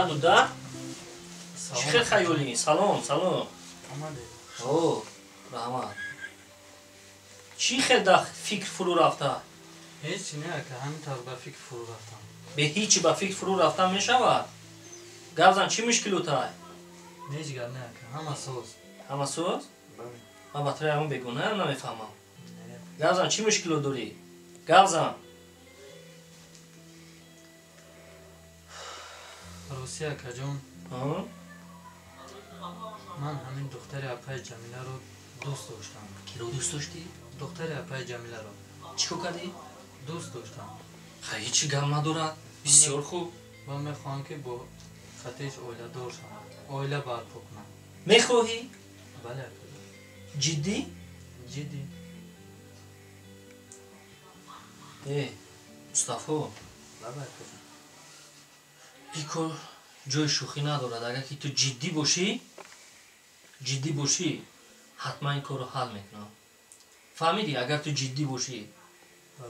Ду-да? Чӣ хел хаёлӣ? Салом, салом. О, раҳмат. Чӣ хел дар фикр фурӯ рафта? Ҳеҷ не, ака, ҳамин тавр ба фикр фурӯ рафтам. Бе ҳичи ба фикр фурӯ рафтан мешавад? Гап зан, чӣ мушкилотай? Ҳеҷ гап не, ака, ҳама соз. Ҳама соз? Ман ба туро ягон бегонаам намефаҳмам. Гап зан, чӣ мушкилот дорӣ? Гап зан. Рости, акаҷон, ман ҳамин духтари апаи Ҷамиларо дӯст доштам. Киро дӯст доштӣ? Духтари апаи Ҷамиларо. Чӣ кор кардӣ? Дӯст доштам. Хай, ҳечи гап надорад. Бисёр хуб. Ман мехоҳам, ки бо хатиш оиладор шавам, оила барпо кунам. Мехоҳӣ? Бале, акаҷон. Ҷиддӣ? Ҷиддӣ. Э, Мустафо. Бале, акаҷон. Ин кор ҷои шӯхӣ надорад. Агар ки ту ҷиддӣ бошӣ, ҷиддӣ бошӣ, ҳатман ин корро ҳал мекунам. Фаҳмидӣ? Агар ту ҷиддӣ бошӣ.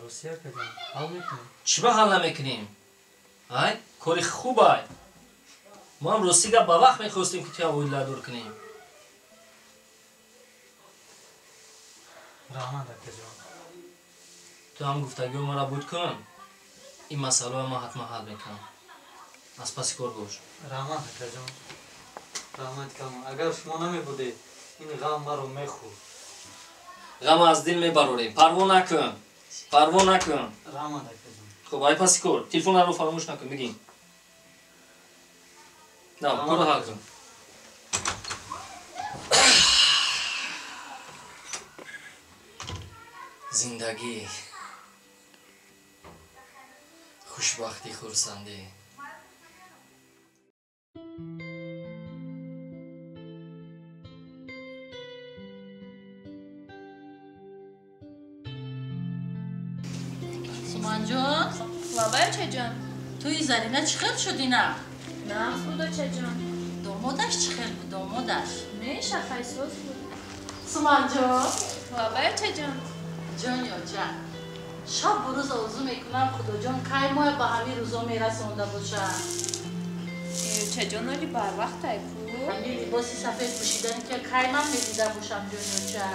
Рости, акаҷон, ҳал мекунем? Чӣ ба ҳал намекунем? Ай, кори хубай. Мо ҳам рости гап ба вақт мехостем, ки туя оиладор кунем. Раҳмат, акаҷон. Ту ҳам гуфтагиҳо маро буд кун. Ин масъаларо ман ҳатман ҳал мекунам. Аз паси кор бош. Раҳмат, акаҷон. Раҳмат калон. Агар шумо намебудед, ин ғам маро мехӯрд. Ғам аз дил мебарорем. Парво накун. Парво накун. Раҳмат, акаҷон. Хуб, ай паси кор. Телефонро фаромӯш накун, бигин. На, корро ҳал кун. Зиндагӣ, хушбахтӣ, хурсандӣ. Суманҷон, Лабай, очаҷон. Туи Зарина чӣ хел шуд ина? Нағз буд, очаҷон. Домодаш чӣ хел буд, домодаш? Не, шафайсоз буд. Суманҷон, Лабай, очаҷон. Ҷони оча, шабу рӯз орзу мекунам, Худоҷон кай моя ба ҳамин рӯзо мерасонда бошад. Очаҷон, оли барвақт ай ку. Ҳамин либоси сафед пӯшидани ки кай ман медида бошам, ҷони оча.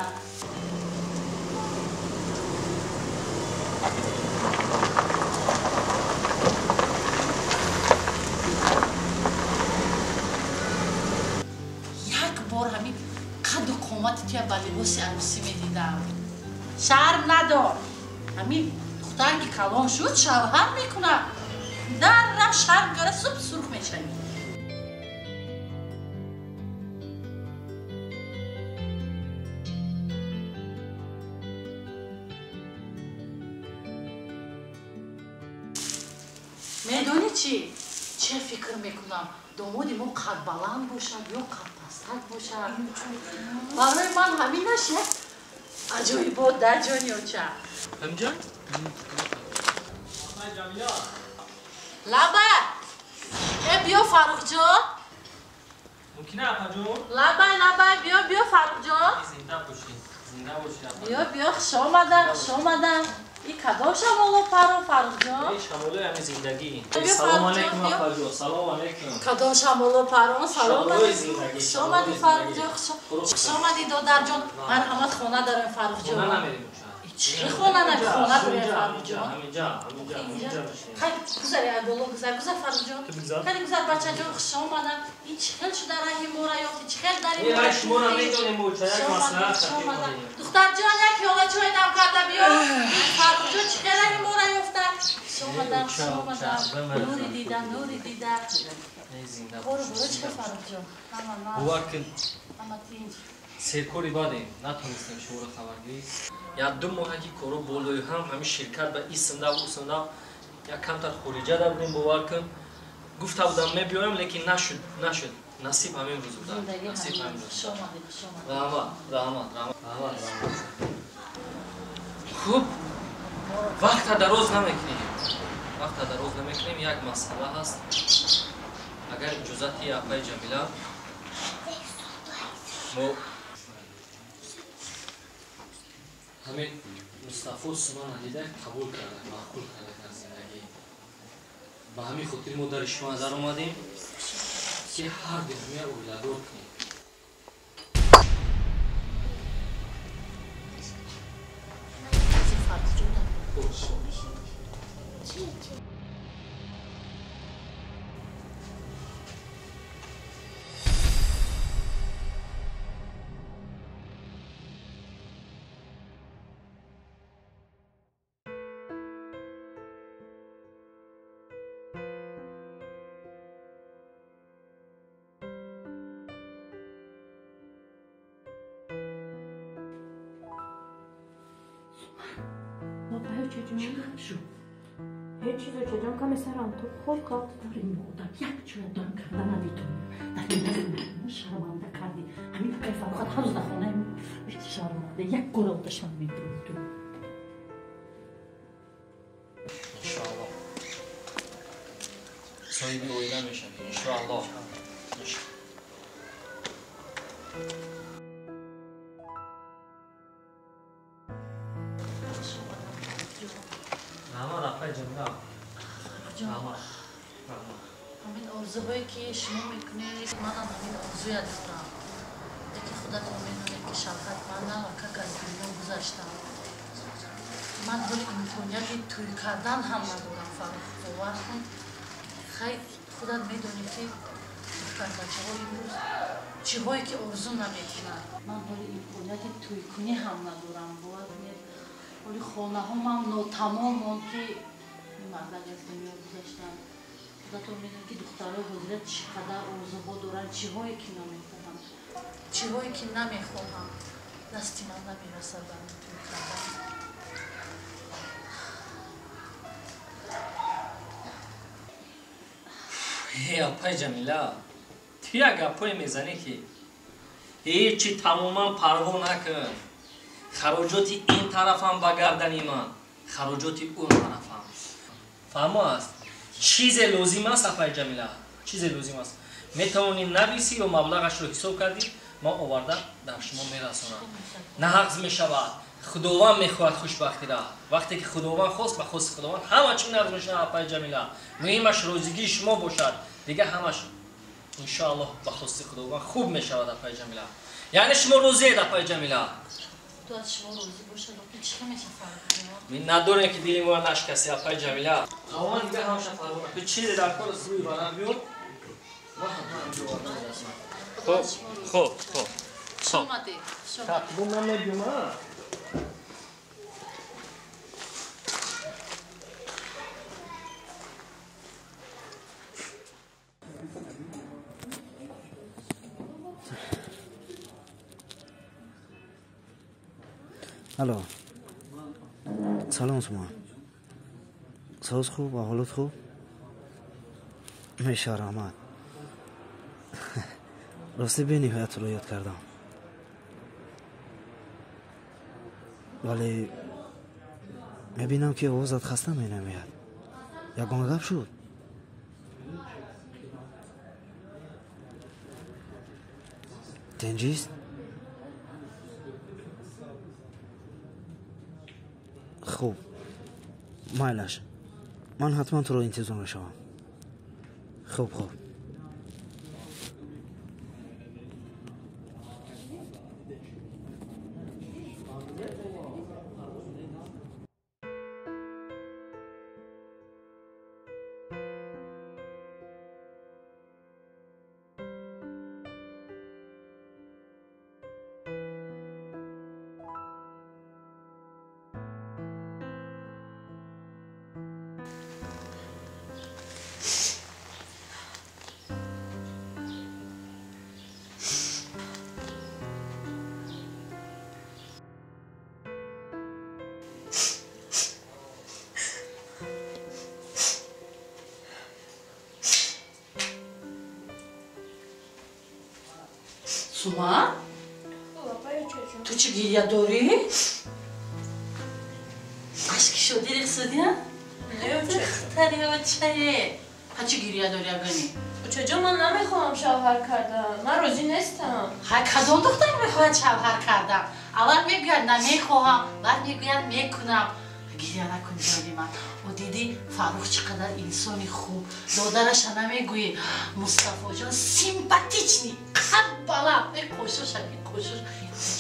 Як бор ҳамин қадду қомати туя ба либоси арӯсӣ медидам. Шарм надор. Ҳамин духтар ки калон шуд, шавҳар мекунад. Дарра шарм гара суб сурх мешавӣ. Медонӣ чӣ? Че фикр мекунам? Домоди мо қадбаланд бошад ё қадпастак бошад? Барои ман ҳаминаш як аҷоибот да, ҷони оча. Ҳамҷон? Лаба! Э, биё, Фаррухҷон. Мумкин апаҷон? Лабай, лабай, биё, биё, Фаррухҷон. Зинда бошӣ. Зинда бошӣ, апа. Биё, биё, хуш омадан, хуш омадан. И кадом шамоло паро, Фаррухҷон? Эй, шамолои ҳамин зиндагӣ. Биё, Салом Фаррухҷон, алейкум, биё. апаҷон. Салом алейкум. Кадом шамоло парон? Салом Шамолои алейкум. зиндагӣ, Хуш омадӣ, шамолои Фаррухҷон. зиндагӣ. Хуш омадӣ, додарҷон. Марҳамат, хона дароем, Фаррухҷон. Хона намерем, оча. Чӣ хона намерем? Хона дорем, Фаррухҷон. Ҳаминҷа, ҳаминҷа, ҳаминҷа бишин. Хай, гузар, ай боло гузар, гузар, Фаррухҷон. Ту бигзар. Хеле гузар, бачаҷон, хуш омадам. Ин чӣ хел шуда раҳи моро ёфтӣ? Чӣ хел дари Э, моро ай, шуморо ёфтӣ? медонем, оча, як Хуш омадам, маслиҳат хуш хатир омадам. дорем. Духтарҷон, як пиёла чой дам карда биё. Фаррухҷон чӣ хел раҳи моро ёфта? Хуш омадам, хуш Оча, оча, омадам. бимир. Нури дида, нури дида. Эй, зинда Бору, бошӣ, бору, чӣ зинда хел, бошӣ. Фаррухҷон? Ҳама нағз, Бовар кун, ҳама тинҷ. серкори бадем, натонистем шуморо хабаргирӣ. Як ду моҳа ки коро болои ҳам ҳамин ширкат ба исмдав усмдав як камтар хориҷа да будем, бовар кун. Гуфта будам мебиёям, лекин нашуд, нашуд. Насиб ҳамин рӯз буда. Зиндагӣ Насиб ҳамин. ҳамин рӯз. Хуш омадӣ, хуш омадӣ. Раҳмат, раҳмат, раҳмат, раҳмат, раҳмат. Хуб, вақта дароз намекунем. Вақта дароз намекунем, як масъала ҳаст. Агар иҷозати апаи Ҷамила, мо ҳамин Мустафо Сумана дида қабул карда, маъқул карда дар зиндагӣ. Ба ҳамин хотир мо дар шумо даромадем. Ки ҳар дуи оиладор кунем. Ҳеҷ чиз, очаҷон, каме сарам то хоб қафт. Дори модар, як чӯя дам карда наметонӣ. Дар ин шарманда кардӣ. Ҳамин акай Фаррухат ҳар рӯз дар хонаи шарманда як гора оташам медурд. Иншоаллоҳ. Соҳиби оила мешавӣ, иншоаллоҳ. Ҳамин орзуҳое ки шумо мекунед, манам ҳамин орзуя дорам. Яке худатон медонед ки шавҳар ман навака аз дунё гузаштам. Ман ҳоли имконияти тӯй кардан ҳам надорам, Фаррух, бовар кун. Хай, худат медонӣ ки духтарбачаҳо имрӯз чиҳое ки орзу намекунанд. Ман ҳоли имконияти тӯйкунӣ ҳам надорам, бовар кунед. Ҳоли хонаҳомам нотамом монд ки ин мардак аз дунё гузаштанд. Худатон медонед ки духтарҳои ҳозира чӣ қадар орзуҳо доранд, чиҳое ки намекунанд, чиҳое ки намехоҳанд. Дасти ман намерасад барои тӯй кардан. Э, апай Ҷамила, ту як гапҳое мезанӣ ки ҳеҷ чи тамоман парво накун. Хароҷоти ин тарафам ба гардани ман, хароҷоти он тарафам. Фаҳмо аст? Чизе лозим аст, апай Ҷамила, чизе лозим аст. Метавонӣ нависӣ ё маблағашро ҳисоб кардӣ, ман оварда дар шумо мерасонам. Нағз мешавад. Худованд мехоҳад хушбахтира. Вақте ки Худованд хост, ба хости Худованд ҳама чиз нағз мешавад, апай Ҷамила. Муҳимаш розигии шумо бошад. Дигар ҳамаш иншоаллоҳ ба хости Худованд хуб мешавад, апай Ҷамила. Яъне шумо розиед, апай Ҷамила? Худо аз шумо розӣ бошад, лекин чӣ мешавад, Фаррух? Мин надорем ки дили моро нашкасӣ, апай Ҷамила. Тамоман дигар ҳамаша фармон. Ту чизе дар кор аст, рӯи баланд биёр. Ман ҳатман инҷо оварда мерасонам. Хуб, хуб, хуб. Хуш омадед. Бу ман мебиём, а? Алло. Салом Суман. Соз хуб, аҳолат хуб? Меша, раҳмат. Рости бениҳоят туро ёд кардам. Вале мебинам ки овозат хаста менамояд. Ягон гап шуд? Тинҷист? Хуб, майлаш. Ман ҳатман туро интизор мешавам. Хуб, хуб. Сума? Ту чӣ гиря дорӣ? Ашки шодӣ рехсудӣ? Духтари очае. Ҳа чӣ гиря дорӣ агани? Очаҷон, ман намехоҳам шавҳар кардан. Ман розӣ нестам. Ҳа кадом духтар мехоҳад шавҳар кардан? Аввал мегӯяд намехоҳам, баъд мегӯяд мекунам. Гиря накун ҷони ман. О дидӣ Фаррух чӣ қадар инсони хуб. Додараша намегӯӣ. Мустафоҷон симпатичный, қад баланд. Э қошоша, э қошош.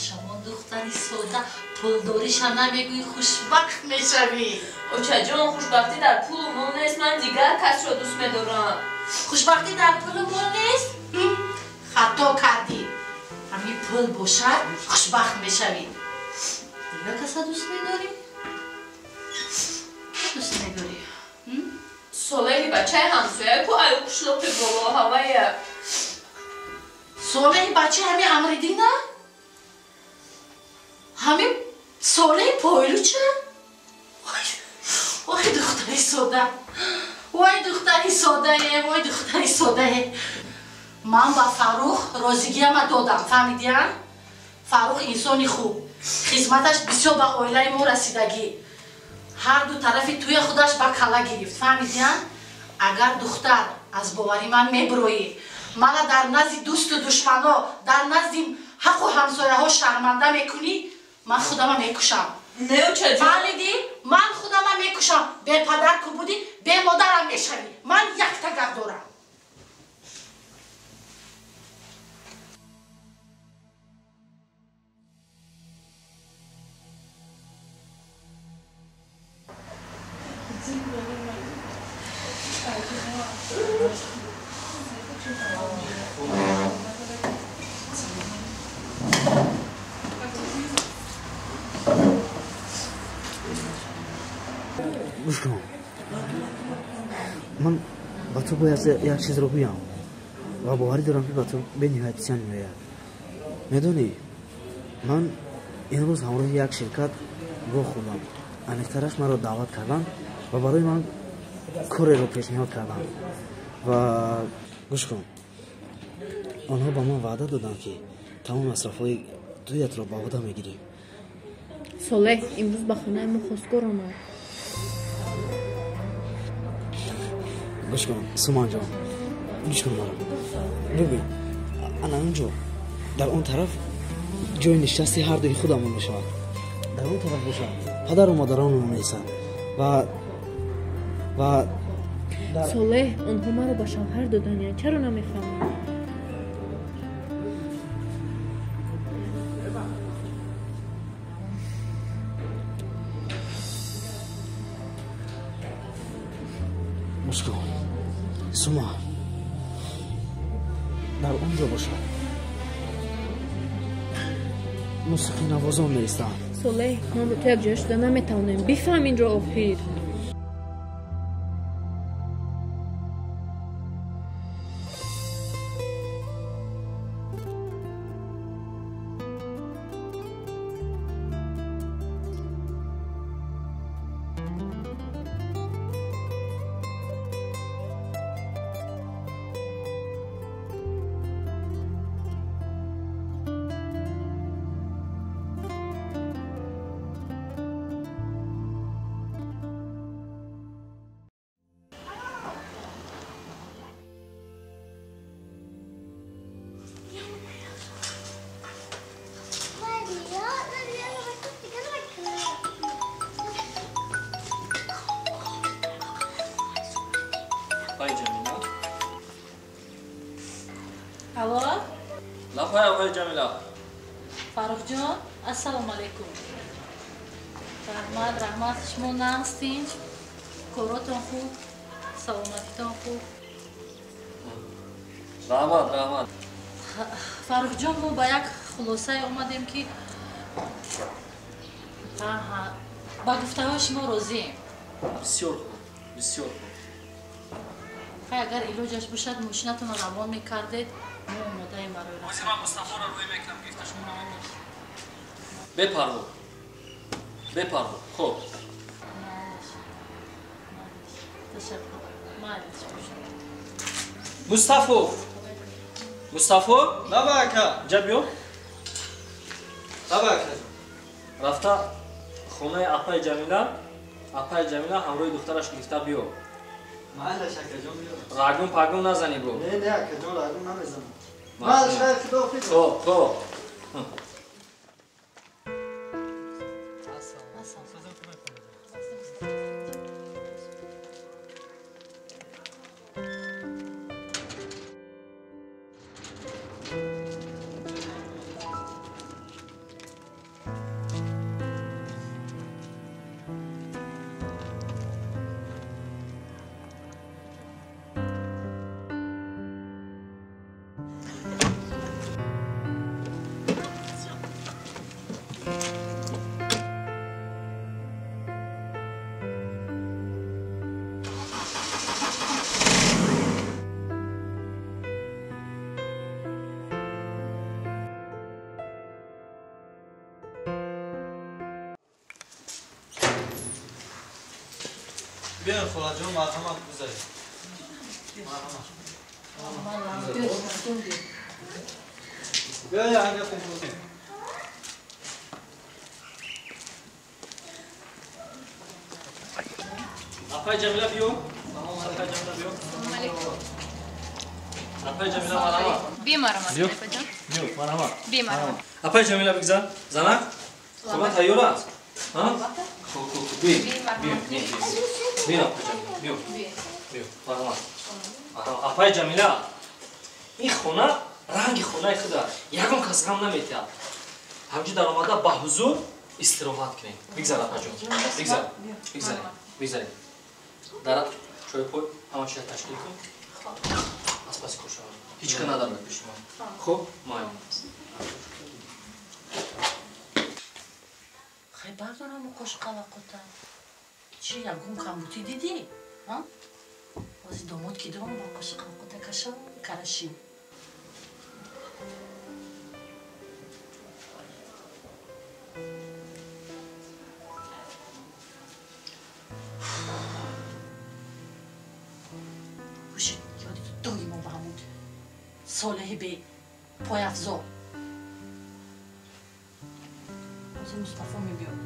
Шамон духтари сода, пулдориша намегӯӣ, хушбахт мешавӣ. Очаҷон, хушбахтӣ дар пулу мол нест. Ман дигар касро дӯст медорам. Хушбахтӣ дар пулу мол нест? Хато кардӣ. Ҳамин пул бошад, хушбахт мешавӣ. Дигар каса дӯст медорӣ? Дӯст медорӣ? Солеҳи бачаи ҳамсоя ку аю қишлоқи болоҳавая. Солеҳи бачаи ҳамин Амриддина? Ҳамин Солеҳи пойлуча? Ой, духтари сода. Ой, духтари содае, ой, духтари содае. Ман ба Фаррух розигиама додам, фаҳмидия? Фаррух инсони хуб. Хизматаш бисёр ба оилаи мо расидагӣ. Ҳар ду тарафи туя худаш ба кала гирифт, фаҳмидия? Агар духтар аз бовари ман мебироӣ, мана дар назди дӯсту душмано, дар назди ҳаққу ҳамсояҳо шарманда мекунӣ, ман худама мекушам. Не, очаҷон. Фаҳмидӣ? Ман худама мекушам. Бепадар ку будӣ, бемодарам мешавӣ. Ман якта гап дорам. Гӯш кун, ман ба ту бояд як чизро гӯям ва боварӣ дорам, ки ба ту бениҳоят писанд меояд. Медонӣ, ман имрӯз ҳамроҳи як ширкат роҳ хӯрдам. Аниқтараш маро даъват карданд ва барои ман кореро пешниҳод карданд. Ва гӯш кун, онҳо ба ман ваъда доданд, ки тамом масрафҳои туятро ба уҳда мегирем. Солеҳ имрӯз ба хонаи мо хостгор омад. Гӯш кун, Суманҷон, гӯш кун маро. Бибин, ана он ҷо, дар он тараф ҷои нишасти ҳар дуи худамон мешавад. Дар он тараф бошад падару модаронамон меистанд ва Солеҳ, онҳо маро ба шавҳар доданиянд. Чаро намефаҳмӣ? Гӯш кун, Сума, дар он ҷо бошад мусиқинавозон меистанд. Солеҳ, ман бо ту якҷоя шуда наметавонем. Бифаҳм инро охир. Алло? Лапай, апай Ҷамила. Фаррухҷон, ассалому алайкум. Раҳмат, раҳмат, шумо нағзтин? Коротон хуб? Саломатитон хуб? Раҳмат, раҳмат. Фаррухҷон, мо ба як хулосае омадем, ки ба гуфтаҳои шумо розием. Бисёр хуб, бисёр хуб. Хай, агар илоҷаш бошад, мошинатонро равон мекардед, мо омодаем барои рафтан. Ҳозир ман Мустафоро рӯй мекунам, гирифта шуморо мебарам. Бепарво, бепарво. Хуб, ташаккур, майлиш бошад. Мустафо, Мустафо. Лаба ака. Инҷа биё. Лаба ака. Рафта хонаи апаи Ҷамила, апаи Ҷамила ҳамроҳи духтараш гирифта биё. Майлаш акаҷон, биё. Рагун пагун назанӣ бо. Не, не, акаҷон, рагун намезанам. Майлаш, хайр, худоҳофиз. Хоб, хоб. Биёед холаҷон, марҳамат, гузаред. Марҳамат. Биёед як гапе бозем. Апай Ҷамила, биё. Апай Ҷамила, биё. Апай Ҷамила, марҳамат. Би марҳамат, апаҷон. Биё, марҳамат. Би марҳамат. Апай Ҷамила, бигзар. Занак, хона тайёр аст? Хуб, хуб, биё. Биё, биё. Биё, апай Ҷамила, биё. Биё, марҳамат. Апай Ҷамила, ин хона ранги хонаи худа. Ягон кас ғам наметиҳад. Ҳамҷо даромада ба ҳузур истироҳат кунем. Бигзар, апаҷон. Бигзар. Бигзарем. Бигзарем. Дара чойпой ҳама чиза ташкил кун. Аз паси кор шавад. Ҳеҷ ка надарад пеши ман. Хуб, майли. Хай бардорам қошқалақота. Чи ягон камбутӣ дидӣ? Ҳозир домод ки дорам ба қошқалақота кашам карашим. Доимо ба ҳамун Солеҳи бе пойафзо. Ҳозир Мустафо мебиёд.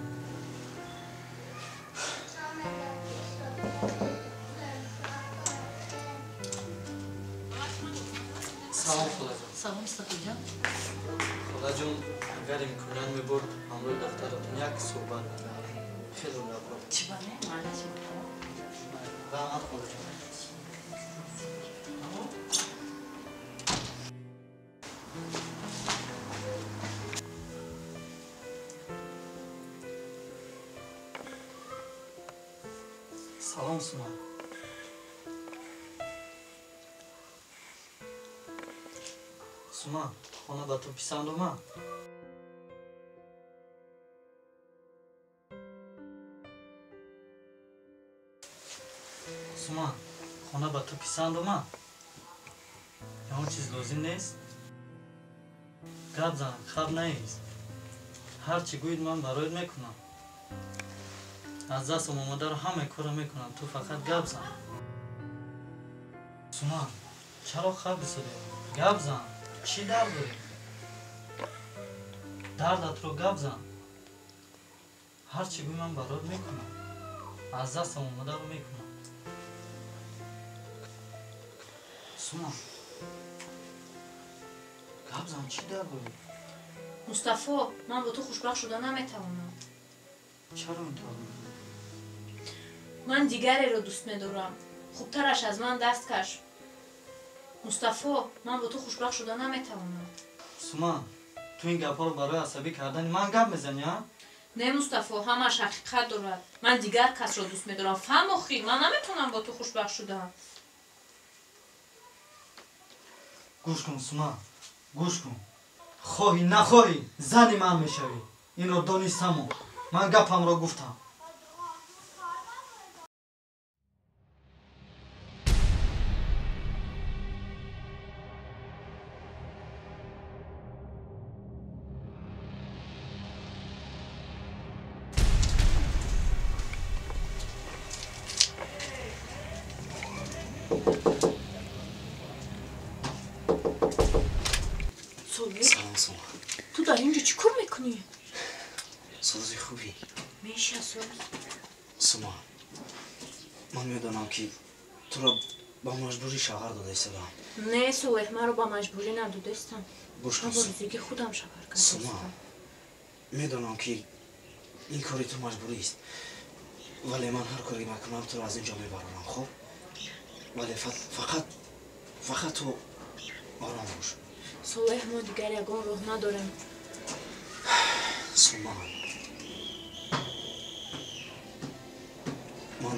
Салом, холаҷон. Салом, Мустафоҷон. Холаҷон, агар имконият мебурд, ҳамроҳи духтаратон як суҳбат мекардем. Хеле гапҳо. Чӣ бане? Маълаш. Раҳмат, холаҷон. Салом, Сума. Сума, хона ба ту писанд омад? Сума, хона ба ту писанд омад? Ягон чиз лозим нест? Гап зан, хаб нест. Ҳар чӣ гӯед, ман бароят мекунам. Аз дастам омадаро ҳамаи корро мекунам, ту фақат гап зан. Сума, чаро хаб бисодӣ? Гап зан. Чӣ дард дорӣ? Дардатро гап зан. Ҳар чӣ гӯй, ман бароят мекунам. Аз дастам омадаро мекунам. Сума, гап зан, чӣ дард дорӣ? Мустафо, ман бо ту хушбахт шуда наметавонам. Чаро метавонӣ? Ман дигареро дӯст медорам. Хубтараш аз ман даст каш. Мустафо, ман бо ту хушбахт шуда наметавонам. Сума, ту ин гапҳоро барои асабӣ кардани ман гап мезанӣ, а? Не, Мустафо, ҳамаш ҳақиқат дорад. Ман дигар касро дӯст медорам. Фаҳм охӣ, ман наметавонам бо ту хушбахт шудам. Гӯш кун, Сума, гӯш кун. Хоҳӣ нахоҳӣ, зани ман мешавӣ. Инро донистаму. Ман гапамро гуфтам. Салом, Сума. Ту дар инҷо чӣ кор мекунӣ? Сози хубӣ. Меша соз. Сума, ман медонам, ки туро ба маҷбурӣ шавҳар дода истодам. Не, Солеҳ, маро ба маҷбурӣ надодаистам. Гӯш кун, Ман бо рӯзигии худам шавҳар Сума, кардаистам. медонам, ки ин кори ту маҷбурист, вале ман ҳар коре мекунам, туро аз ин ҷо мебарорам, хуб? Вале фақат ту ором бош. Солеҳ, мо дигар ягон роҳ надорем. Сума, ман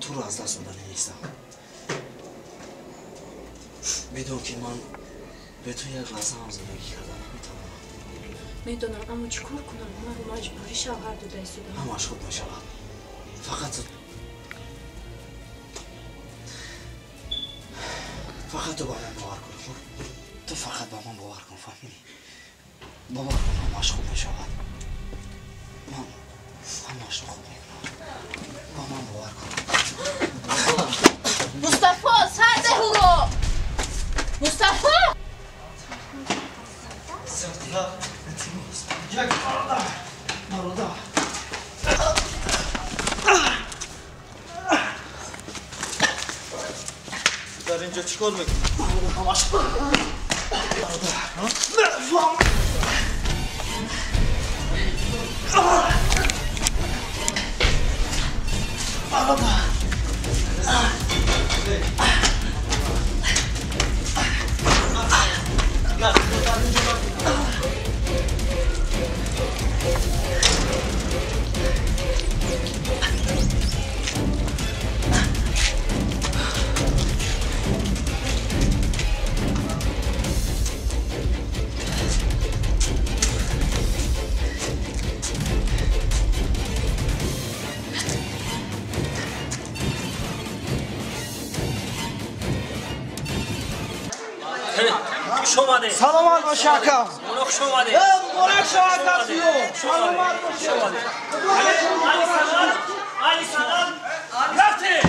туро аз даст доданӣ нестам. Бидон, ки ман бе ту як лаҳза ҳам зиндагӣ карда наметавонам. Медонам, аммо чӣ кор кунам? Маро маҷбурӣ шавҳар дода истодам. Ҳамааш хуб мешавад. Фақат ту ба ман бовар кун, хуб? Ту фақат ба ман бовар кун, фаҳмидӣ? Бовар кун, ҳамааш хуб мешавад. Ман Ҳамаашро хуб мекунам. Ба ман бовар кун. Мустафо, сар деҳ ӯро! Мустафо! Як бародар. Дар инҷо чӣ кор мекунӣ? Ҳамаш бародар. Бародар. Хуш омадед. Саломат боши ака. Хуш омадед. Муборак шавад дастиё. Саломат боши. Али салом. Али салом. Рафтем.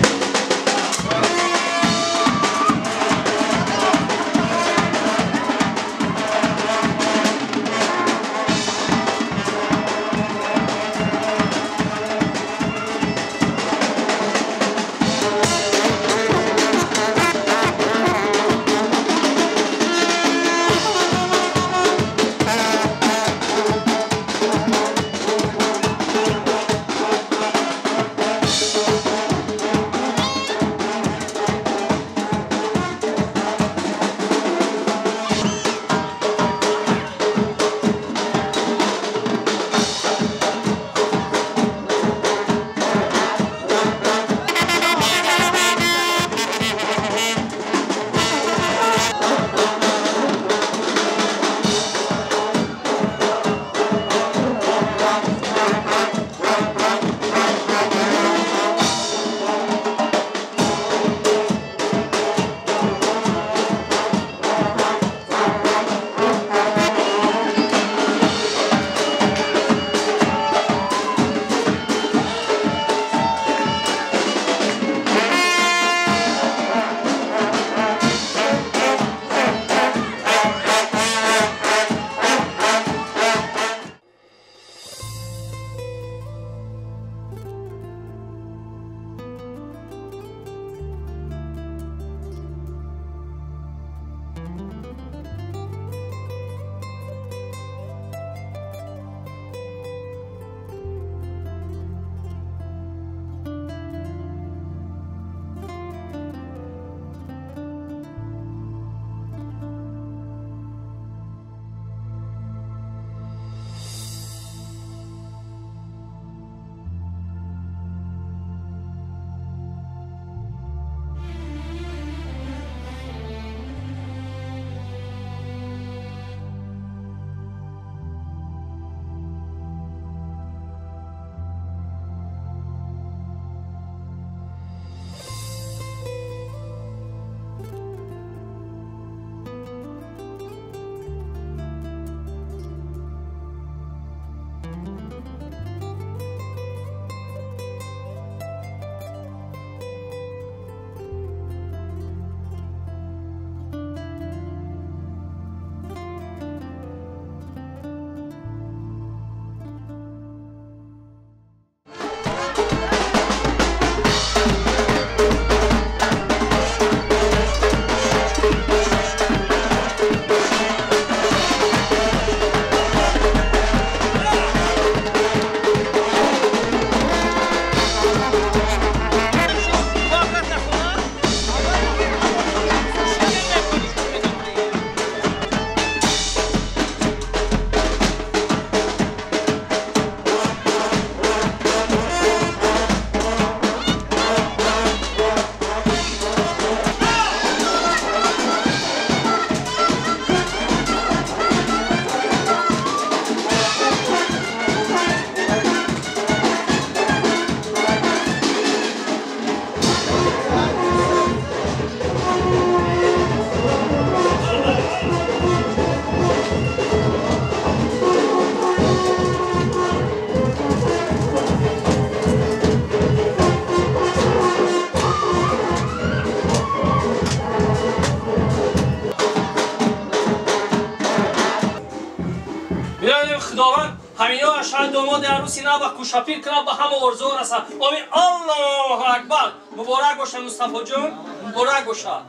Худованд ҳамино шояд домоди арӯси нав ва кӯшапир кунад, ба ҳама орзуҳо расад. Омин. Аллоҳу акбар. Муборак бошад, Мустафо ҷон, муборак бошад.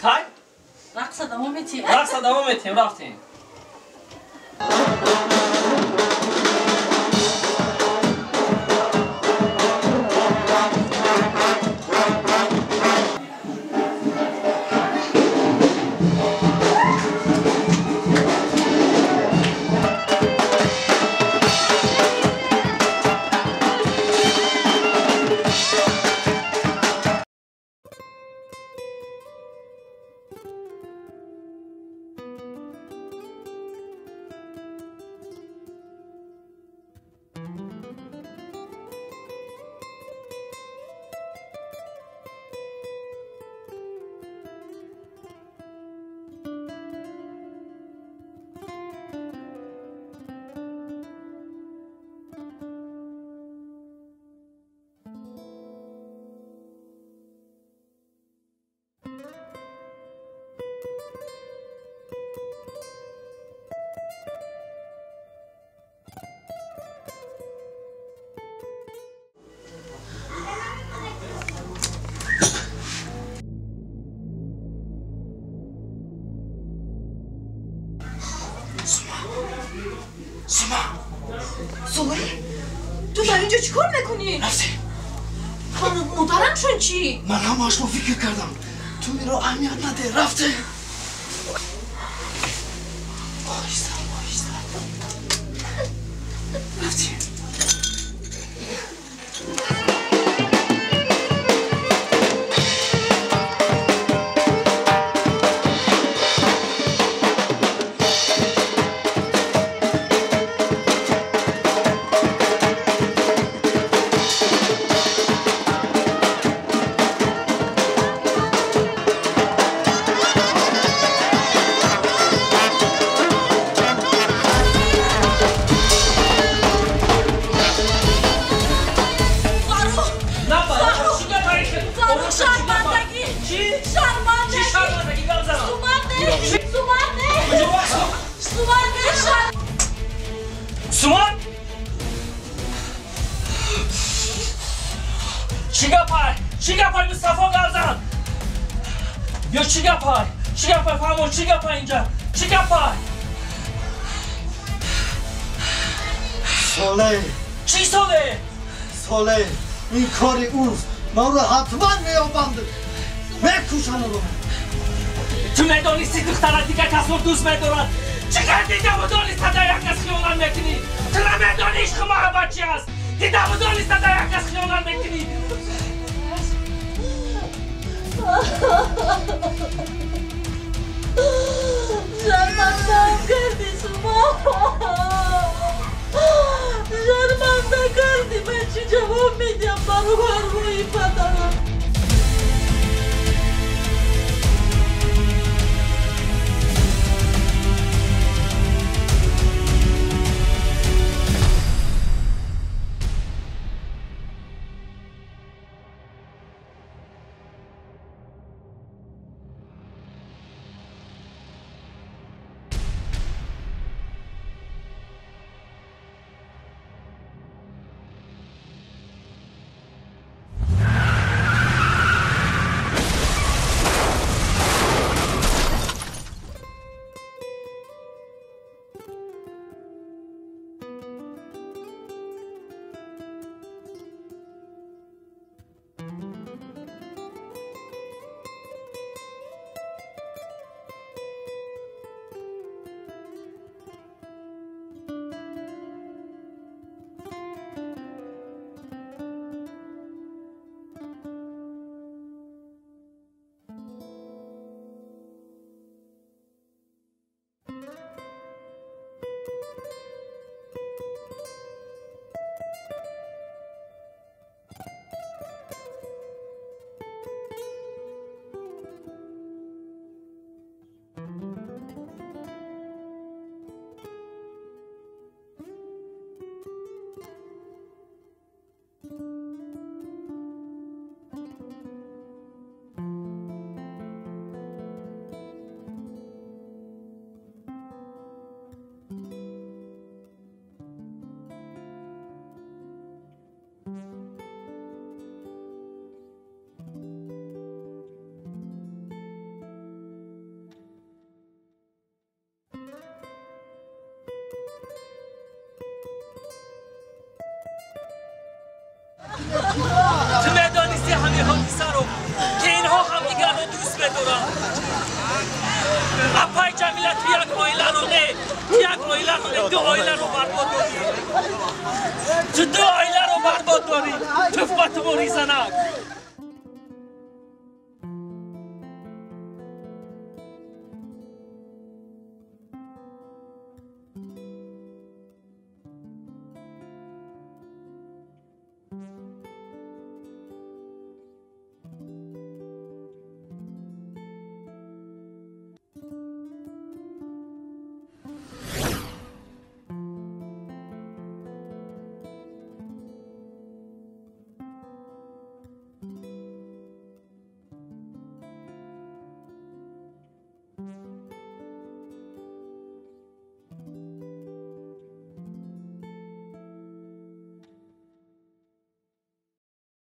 Хай? Рақса давом метиҳем. Рақса давом метиҳем, рафтем. Ту дар инҷо чӣ кор мекунӣ? Рафтем. Модарамшон чӣ? Ман ҳамаашро фикр кардам. Ту инро аҳамият наде. Рафтем. Оҳиста, оҳиста. Рафтем. Суман? Чӣ гапай? Чӣ гапай, Мустафо гап зан? Ё чӣ гапай? Чӣ гапай, фаҳмо, чӣ гапай инҷа? Чӣ гапай? Соле. Чӣ соле? Соле, ин кори ӯст. Ман ӯро ҳатман меёбам. Мекушам ӯро. Ту медонисти духтара дигар касро дӯст медорад. Чӣ қадр дидаву дониста дар як кас хиёнат мекунӣ? Ту намедонӣ ишқу муҳаббат чи аст? Дидаву дониста дар як кас хиёнат мекунӣ? Шармандаам кардӣ шумо. Шарманда кардӣ. Ман чӣ ҷавоб медиҳам барои арвоҳи падарам? надорам. Апай Ҷамила, ту як оиларо не, ту як оиларо не, ду оиларо барбод додӣ. Ту ду оиларо барбод дорӣ. Туф ба ту, боризанак.